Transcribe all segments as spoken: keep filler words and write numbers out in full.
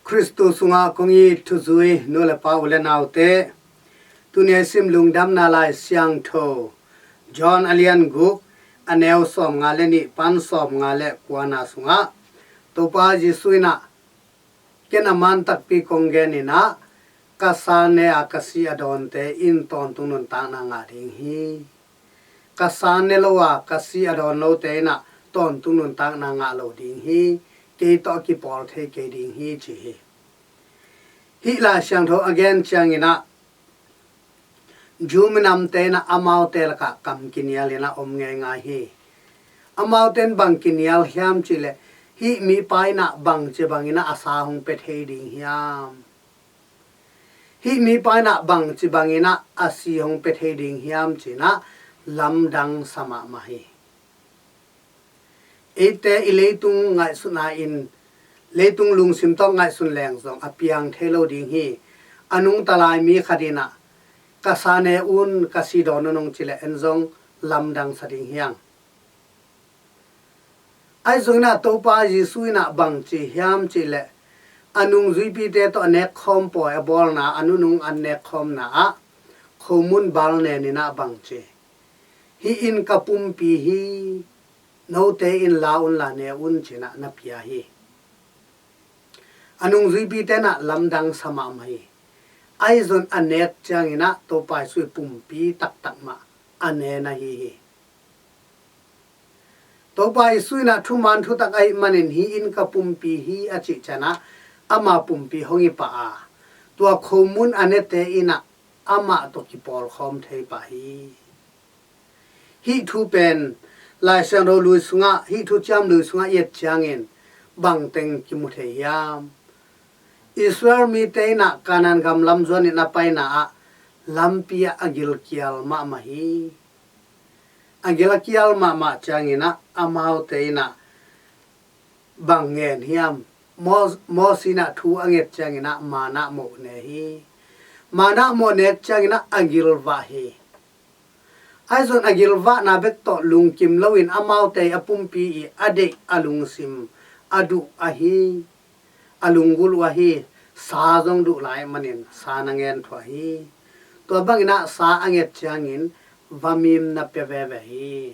Khristu sungah kong it thuzui nu le pa, u le naute, tuni a i sim Lungdamna Lai Siangtho John a lian guk, a neu sawmnga le nih pan sawmnga le kuana sungah Topa Jesu in ah, ken a man takpi kong gen in ah, ka sa ne a ka si a dawnte in tawntung nuntakna ngah ding hi. Ka sa ne lo a ka si a dawn lote in ah tawntung nuntakna ngah lo ding hi. Kei tawh kipawl thei kei ding hi, ci hi. Hih Lai Siangtho a gen ciangin ah, Jew minamte in ah amaute lakah kam kinial in ah om ngeingai hi. Amaute in bang kinial hiam cih leh, hih mipa in ah bangci bangin ah a sa hong pia thei ding hiam? Hih mipa in ah bangci bangin ah a si hong pia thei ding hiam, ci-in ah lamdang sa mahmah hi. Eite i leitung ngaihsutna in, leitung lungsim tawh ngaihsun leng zong a piang thei lo ding hi. A nungta lai mi khat in ah, ka sa ne un, ka si dawn un hong cih leh en zong lamdang sa ding hi hang. Ahi zongin ah Topa Jesu in ah bangci hiam cih leh, a nungzuipite tawh a nekkhawm pawi a bawlna, a nunung an nekkhawmna ah khomun bal nen in ah bangci, hih in ka pumpi hi, note in la un la ne un, ci-in ah na pia hi. A nungzuipite in ah lamdang sa mahmah hi. Ahi zong a nek ciangin ah Topa Jesu i pumpi taktak mah a ne na hi hi. Topa Jesu in ah thuman thutak ahih manin, hih in ka pumpi hi, a cih ciangin ah ama pumpi hong hi pah a, tua khomun a nete in ah amah tawh kipawlkhawm thei pah hi. Hih thu pen Lai Siangtho lui sungah, hih thuciam lui sungah i et ciangin bangteng kimu thei hiam? Israel mite in ah Kanaan gam lam zuan in a paina ah lampi ah a gilkial mahmah hi. A gilkial mahmah ciangin ah amaute in ah bang ngen hiam? Mos-, Moses in ah thu a nget ciangin ah manna mawh ne hi. Manna mawh nek ciangin ah a gilvah hi. Ahi zong a gilvahna bek tawh lungkim loin amaute a pumpi i a deih, a lungsim, a duh ahi, a lunggulh uh ahi, sa zong duh lai manin sa na ngen thuah hi. Tua bangin ah sa a nget ciangin vamim na pia veve hi.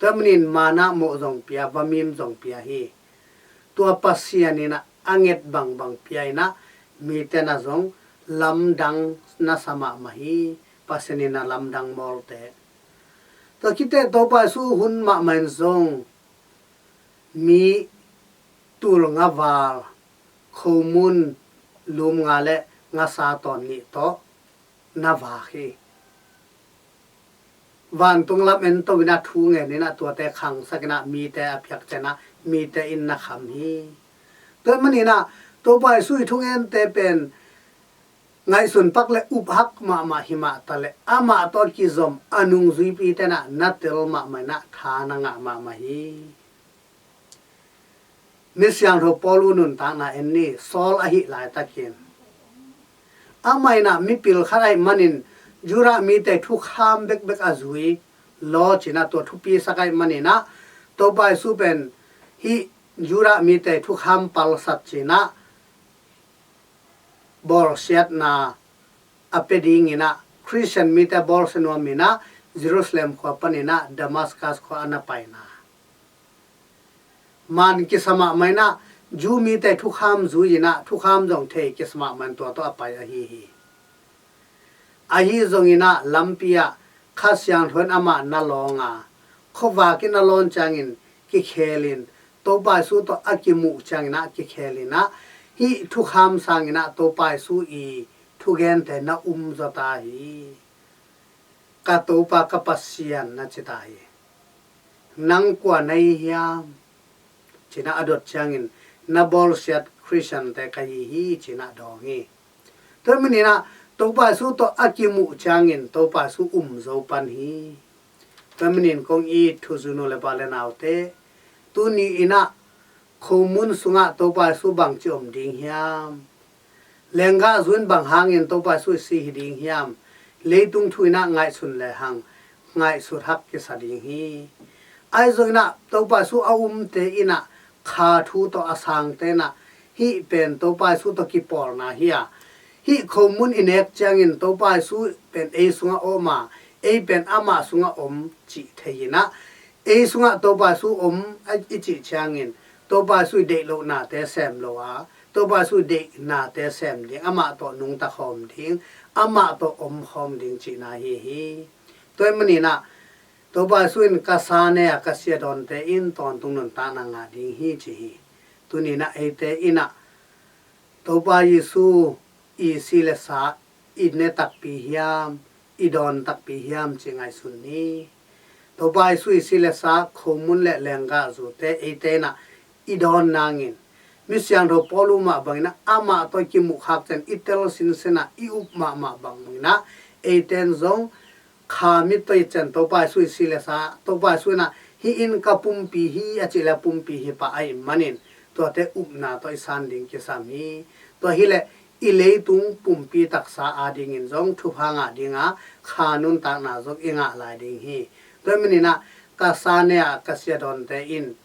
Tua manin manna mawh zong pia, vamim zong pia hi. Tua Pasian in ah a nget bangbang pia in ah mite na zong lamdang na sa mahmah hi. Pasian in ah lamdang mawlte. Tua khit teh Topa Jesu hun mahmah in zong mi tul nga val, khomun lum nga le ngasa tawn nih tawh na vak hi. Vantung lam ento in ah thu ngen in ah tuate khangsak in ah mite a phiak ciangin ah mite in na kham hi. Tua manin ah Topa Jesu i thungente pen ngaihsun pak le uphak mahmah hi mah ta le, amah tawh a kizom a nungzuipite in ah na tel mahmah in ah tha na ngah mahmah hi. Misiangtho Paul uh nuntakna en ni, Saul ahih laitakin, amah in ah mipil khat ahih manin Judah mite thukham bekbek a zui, law ci-in ah tua thupi sak ahih manin ah Topa Jesu pen hih Judah mite thukham palsat ci-in ah bawlsiatna a pia dingin ah, Khristian mite bawlsia nuam in ah Jerusalem khua panin ah Damascus khua a na paina, man kisa mahmah in ah Jew mite thukham zui in ah thukham zong thei kisa mahmah in tua tawh a pai ahi hi. Ahi zongin ah lampi ah Kha Siangtho in amah na lawng a, khuavak in a lawn ciangin kikhel in, Topa Jesu tawh a kimuh ciangin ah kikhel in ah, hih thukham sangin ah Topa Jesu i thugente na um zaw ta hi. Ka Topa ka Pasian, na ci ta hi. Nang kua na hi hiam? Ci-in ah a dot ciangin, na bawlsiat Khristiante ka hi hi, ci-in ah dawng hi. Tua manin ah Topa Jesu tawh a kimuh ciangin Topa Jesu um zo pan hi. Tua manin kong it thuzui nu le pa le naute, tuni in ah khomun sungah Topa Jesu bangci om ding hiam? Lenggah zui in bang hangin Topa Jesu i si hi ding hiam? Leitung thu in ah ngaihsun lehang ngaihsut hak kisa ding hi. Ahi zongin ah Topa Jesu a umte in ah, kha thu tawh a sangte in ah, Hih pen Topa Jesu tawh kipawlna hi a, hih khomun i nek ciangin Topa Jesu pen ei sungah om a, ei pen amah sungah om cih thei in ah, ei sungah Topa Jesu om a i cih ciangin Topa Jesu i deih lohnate sem lo a, Topa Jesu i deihnate sem ding, amah tawh nungta khawm ding, amah tawh om khawm ding cihna hi hi. Tua ahih manin ah Topa Jesu in ka sa ne a ka si a dawnte in tawntung nuntakna ngah ding hi ci hi. Tuni in ah eite in ah Topa Jesu i si le sa i ne takpi hiam, i dawn takpi hiam cih ngaihsun ni. Topa Jesu i si le sa, khomun le lenggah zute eite in ah i dawn nangin, mi siangtho Paul mah bangin ah amah tawh i kimuh khak ciang i tel sinsen ah i up mahmah bangin ah eite in zong kha mit tawh i ciang Topa Jesu i si le sa, Topa Jesu in ah hih in ka pumpi hi a cih le pumpi hi pah ahih manin tuate upna tawh i san ding kisam hi. Tua hi leh i leitung pumpi taksa adingin zong thupha ngah ding a, kha nuntakna zong i ngah lai ding hi. Tua ahih manin ah ka sa ne a ka si a dawnte in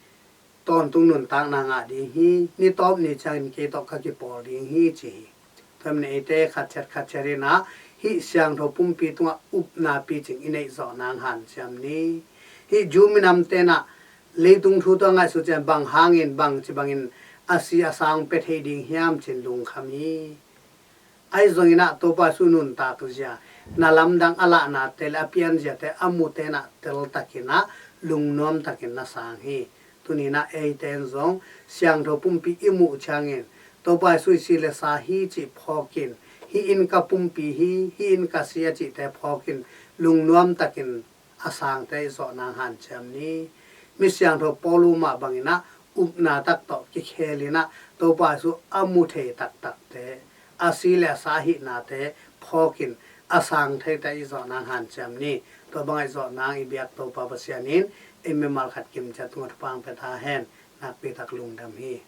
tawntung nuntakna ngah ding hi. Ni tawp ni ciangin kei tawh ka kipawl ding hi ci hi. Tua ahih manin eite khatciat khatciat in ah hih siangtho pumpi tungah upna picing i neih zawh nang hanciam ni. Hih Jew minamte in ah leitung thu tawh a ngaihsut ciang bang hangin bangci bangin a si a sang pia thei ding hiam ci-in lungkham hi. Ahi zongin ah Topa Jesu nuntak zia, na lamdang a lahnate le a pianziate a mute in ah teltakin ah lungnuamtakin na sang hi. Tuni in ah eite in zong siangtho pumpi i muh ciangin Topa Jesu i si le sa hi cih phawkin, hih in ka pumpi hi, hih in ka si a cihte phawkin lungnuamtakin a sangte i zawh nang hanciam ni. Mi siangtho Paul mah bangin ah upna tak tawh kikhel in ah Topa Jesu a mu thei taktakte, a si le a sa ahihnate phawkin a sang theite i zawh nang hanciam ni. Tua bangah i zawh nang i biak Topa Pasian in ei mimal khat kimciat tungah thupha hong pia ta hen. Nakpi tak lungdam hi.